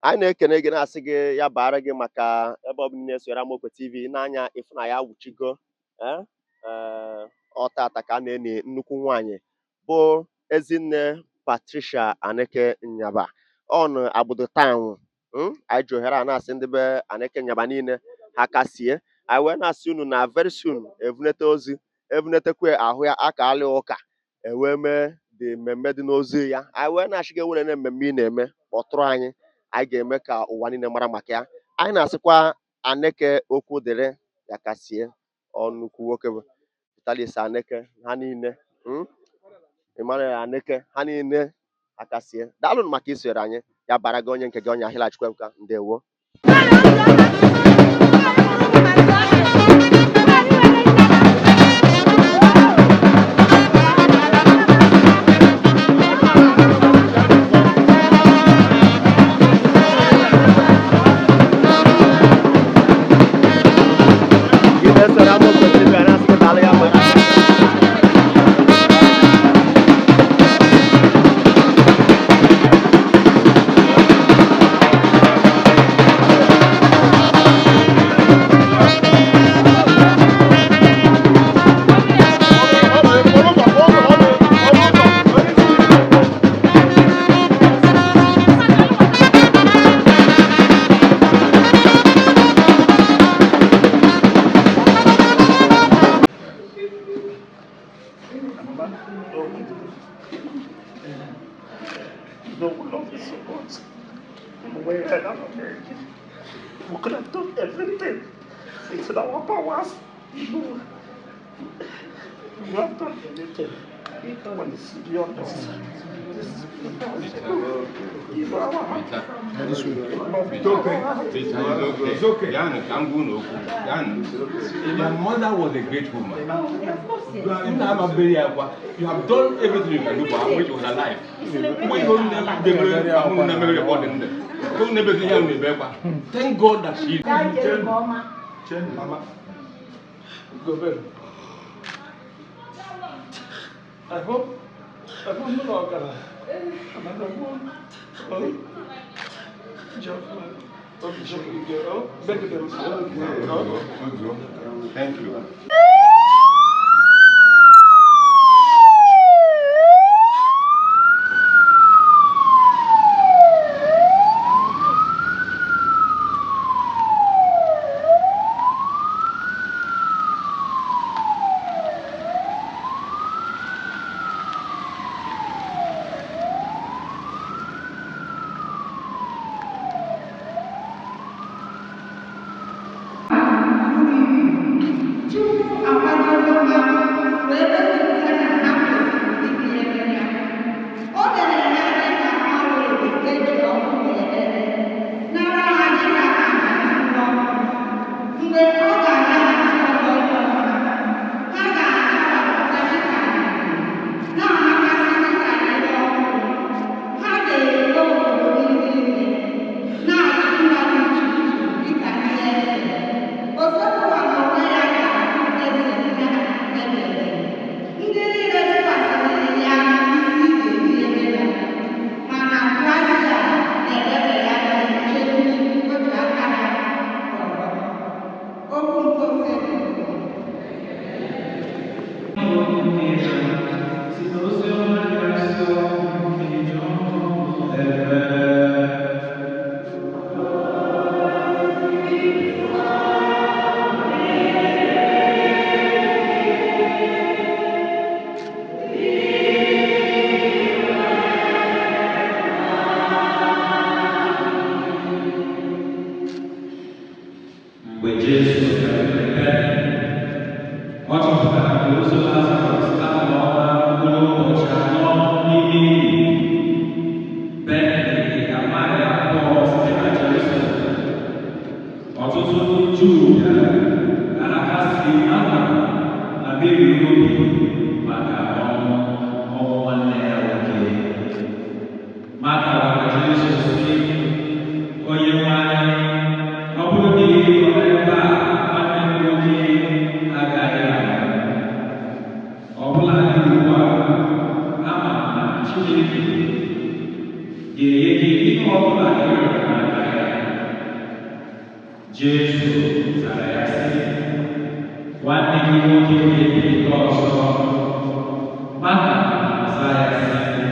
Anyị na-ekene gị, na-asị gị ya baara gị maka ebe ọ bụla ị na-esonyere Amaokwe TV n'anya ịfụ na ya wuchigo. Ee ee, ọ tata ka a na-eni nnukwu nwaanyị bụ Ezinne Patricia Aneke Nyaba ọnụ Agbudu Town. Anyị ji ohere a na-asị ndị be Aneke Nyaba niile ha kasie. Anyị wee na-asị unu na very soon ebunete ozi, ebunetekwe ahụ ya aka alị ụka ewee mee dị mmemme dị n'ozu ya. Anyị wee na-achị gị ewere na mmemme ị na-eme, kpọtụrụ anyị, anyị ga-eme ka ụwa niile mara maka ya. Anyị na-asịkwa Aneke okwu dịrị ya, kasie ọnụkwu nwoke bụ Vitalis Aneke ha niile, Emmanuel Aneke ha niile akasie. Daalụnụ maka isonyere anyị. Ya bara gị onye nke gị onye ahịla Chukwuemeka. Ndewo. Gị na-esoro Amaokwe TV, anyị na-asị gị daalụ, ya bara. No, we love you so much. We are not American. We could have done everything. It's in our powers. You know, we have done anything. But it's beyond us. This is beyond us. You know our heart. It's okay. My mother was a great woman. You have done everything you can do for her when she was alive. Thank God that she. Mama, go bed. I hope no longer. I'm not going. Oh, Thank you. Chukwu akwadogo ha wee gosipụta na ha kwesịrị ibinyere ya. O lere ha dịka ọlaedo e ji ọkụ wee debe, nara ha dịka aja nsure ọkụ. Mgbe ọ ga-abịaghachi ọzọ ịkpọrọ ha, ha ga-achawapụta dịka ìhè, na-amakasị dịka ire ọkụ. Ha ga-ero obodo niile, na-achị mba dị iche iche dịka ndị eze. Osebụwa n'onwe ya ga-abụ eze ha ebighị ebi. Ndị niile tụkwasịrị ya isi ga-ebinyere ya. Mana Kraịst a na-ebere ya na-echebi otu aka ya tọrọ. Okwu nke Osebụwa. Si n'oziọma dị nsọ nke Jọn dere. Mgbe Jesu bịarutere Betani, ọ chọpụtara na ozu Lazarọs anọọla mkpụrụ ụbọchị 4 n'ime ili. Betani dị ka maịlụ 2 site na Jerusalem. Ọtụtụ ndị Juu bịara ka ha kasie Mata na Meri obi maka ọnwụ nwanne ya nwoke. Mata gwara Jesu sị, "Onyenwe anyị, ọ bụrụ na ị nọ n'ebe a, nwanne m nwoke agaghị anwụ." Ọ bụladị ugbu a, ama m na Chineke ga-enye gị ihe ọ bụla ị rịọrọ n'aka. Jesu zara ya sị, nwanne gị nwoke ga-ebilite ọzọ. Mata zaa ya sị,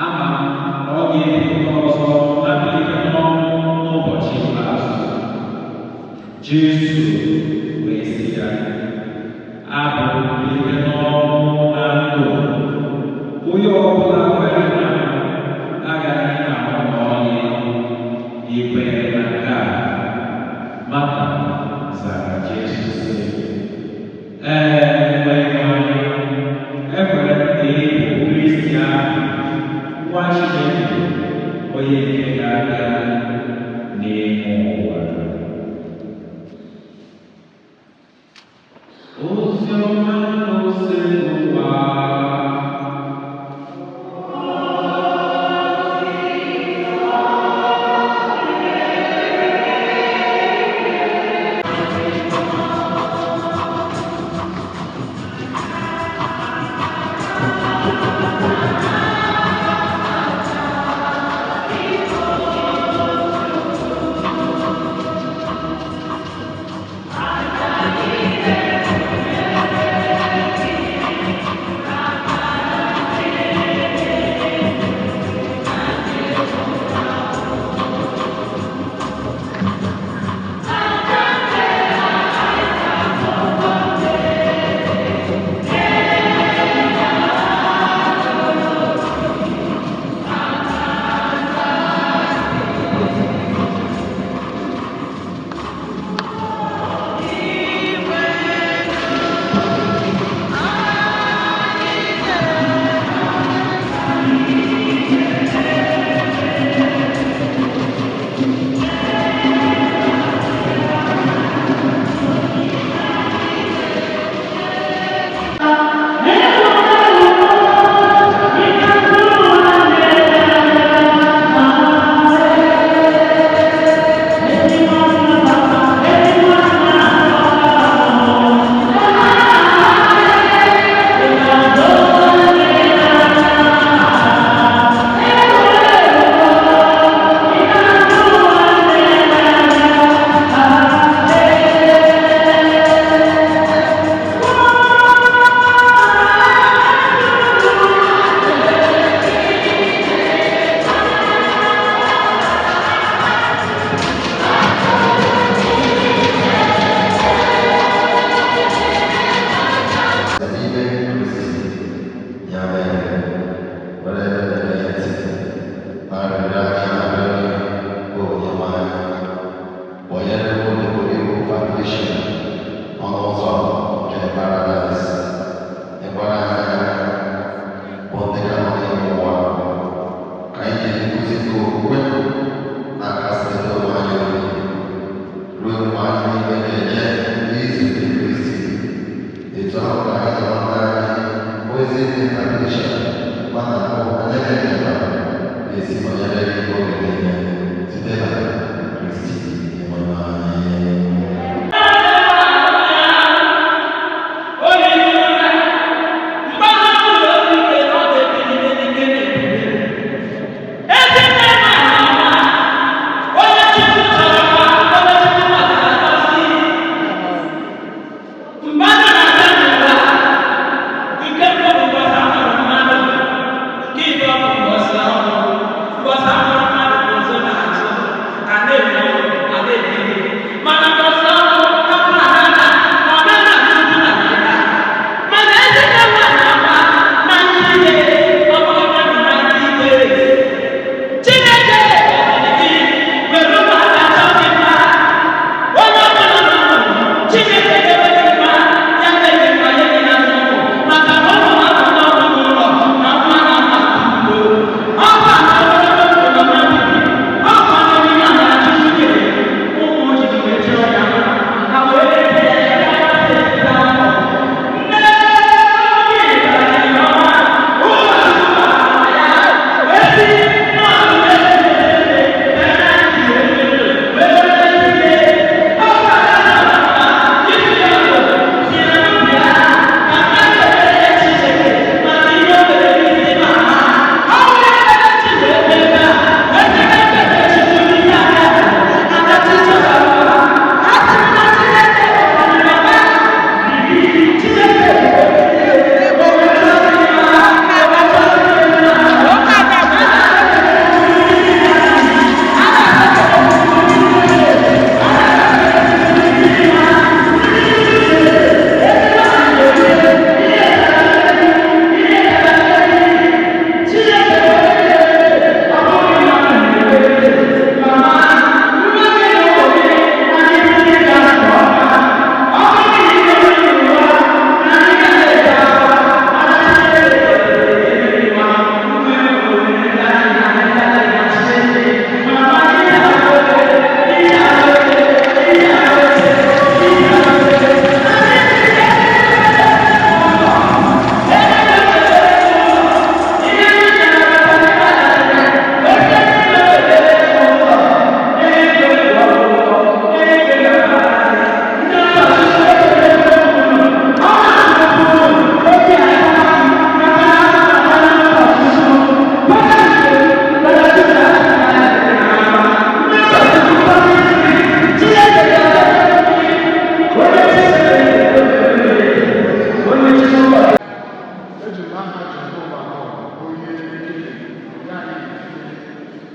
ama m na ọ ga-ebilite ọzọ na mbilite n'ọnwụ n'ụbọchị ikpeazụ. Jesu wee sị ya, abụ m mbilite n'ọnwụ na ndụ. Onye ọbụla kwere na m agaghị anwụ ma ọlị. Ị kwere na nke a? Mata zara Jesu sị, ee, Onyenwe anyị, ekwere m na ị bụ Kristi ahụ, nwa Chineke, onye nke ga-abịa n'ime ụwa. Ozi ọma n'ose n'ụwa. N'ime Kristi, ya mere, were elele ya ntị na arịrịọ anyị na-arịọ gị, bụ Onyenwe anyị, kpọnyere odibo gị bụ Patricia ọnụ ụzọ nke paradaịs, nyekwara anyị aka bụ ndị ka nọ n'ime ụwa, ka anyị ji nkuzi nke okwukwe na-akasịrịta onwe anyị obi ruo mgbe anyị niile ga-eje n'izute Kristi. Etu ahụ ka anyị na nwanne anyị bụ ezi nne Patricia mana bụ Aneleka ga-esi nọnyere gị oge niile site na Kristi Onyenwe anyị. Mmadụ na-abịa n'ụwa, nke mbụ bụ mbọsị a mụrụ mmadụ, nke ịbụọ bụ mbọsị ọnwụ, mbọsị a mụrụ mmadụ bụ nso na-azụ, a na-eme ọnwụ.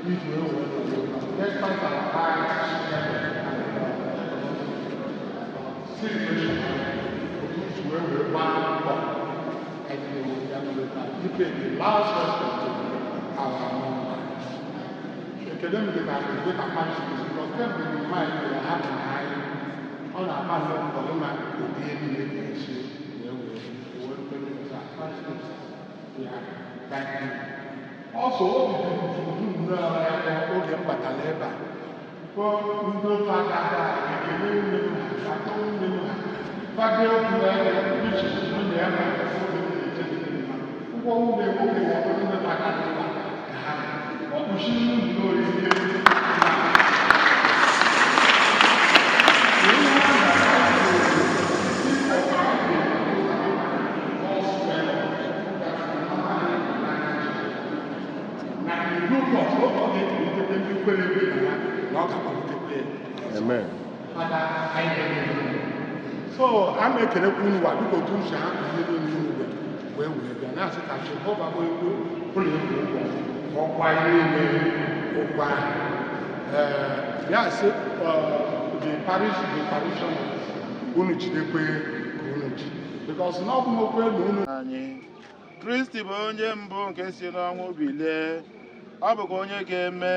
iji wee wee despite our high situation, otu isi wee wee gbaa mbọ anyị na-ewe ya n'ụlọ ipe the last respect to our mother. Ekele m dị ka dịka parish because kemgbe mma anyị mere ha bụ na anyị ọ na-agba nnọọ mbọ ịma ụdị ihe niile ga-esi wee wee wee rute n'ụzọ parish ya. Thank you. Also, obi dị m nnọọ ya oge m batara ebe a bụ ndị ofe aka ekele nne m ha atọ nne m ha fadị otu ebe bishọp nwunye ya na oge m na-eje ụgwọ nwunye nwoke ma ọ bụrụ ndị aka n'ụwa ka ha ọ bụ chi nnụnụ oriri. Amen. So a na-ekelekwa unu wa dịka otu uche ha ihe niile unu wee wee bịa na-asị ka Jehova bụ ego ụlọ ịkwụ ụgwọ ka ọ kwa ihe niile ụgwọ ahụ. Ee, ya sị the parish, the parishioners, unu jidekwe ka unu ji because na ọ bụ okwe na unu anyị Kristi bụ onye mbụ nke si n'ọnwụ bilie. Ọ bụkwa onye ga-eme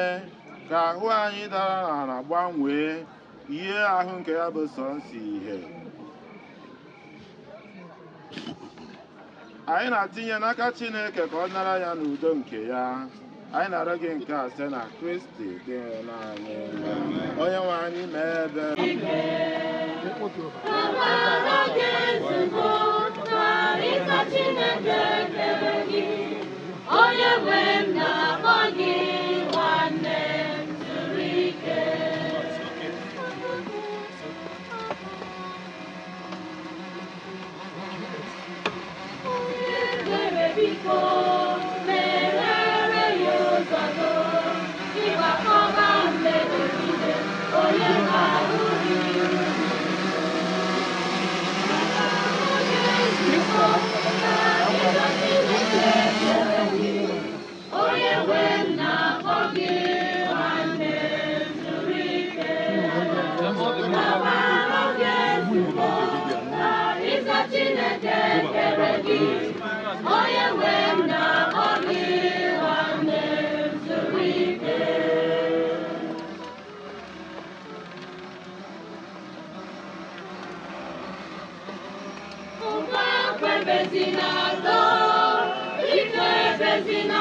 ka ahụ anyị dara n'ala gbanwee yie ahụ nke ya bụ sọ nsị ihe. Anyị na-atinye n'aka Chineke ka ọ nara ya n'udo nke ya. Anyị na-arịọ gị nke a site na Kristi dị n'anyị. Onye nwe anyị mee ebe. Amara gị ezugbo na ịza Chineke kere gị. Onye nwe m na-akpọ gị nwanne m zuru ike. Onye ebere biko meghere ya ụzọ gị. Ịgbakọba mmedo niile, onye ga-ahụ gị. Onye nwe m na-akpọ gị nwanne zuru ike. Amara gị ezugbo na ịza Chineke kere gị. Onye nwe m na-akpọ gị nwanne zuru ike. Ụwa kwebezina atọ, ike ebezina,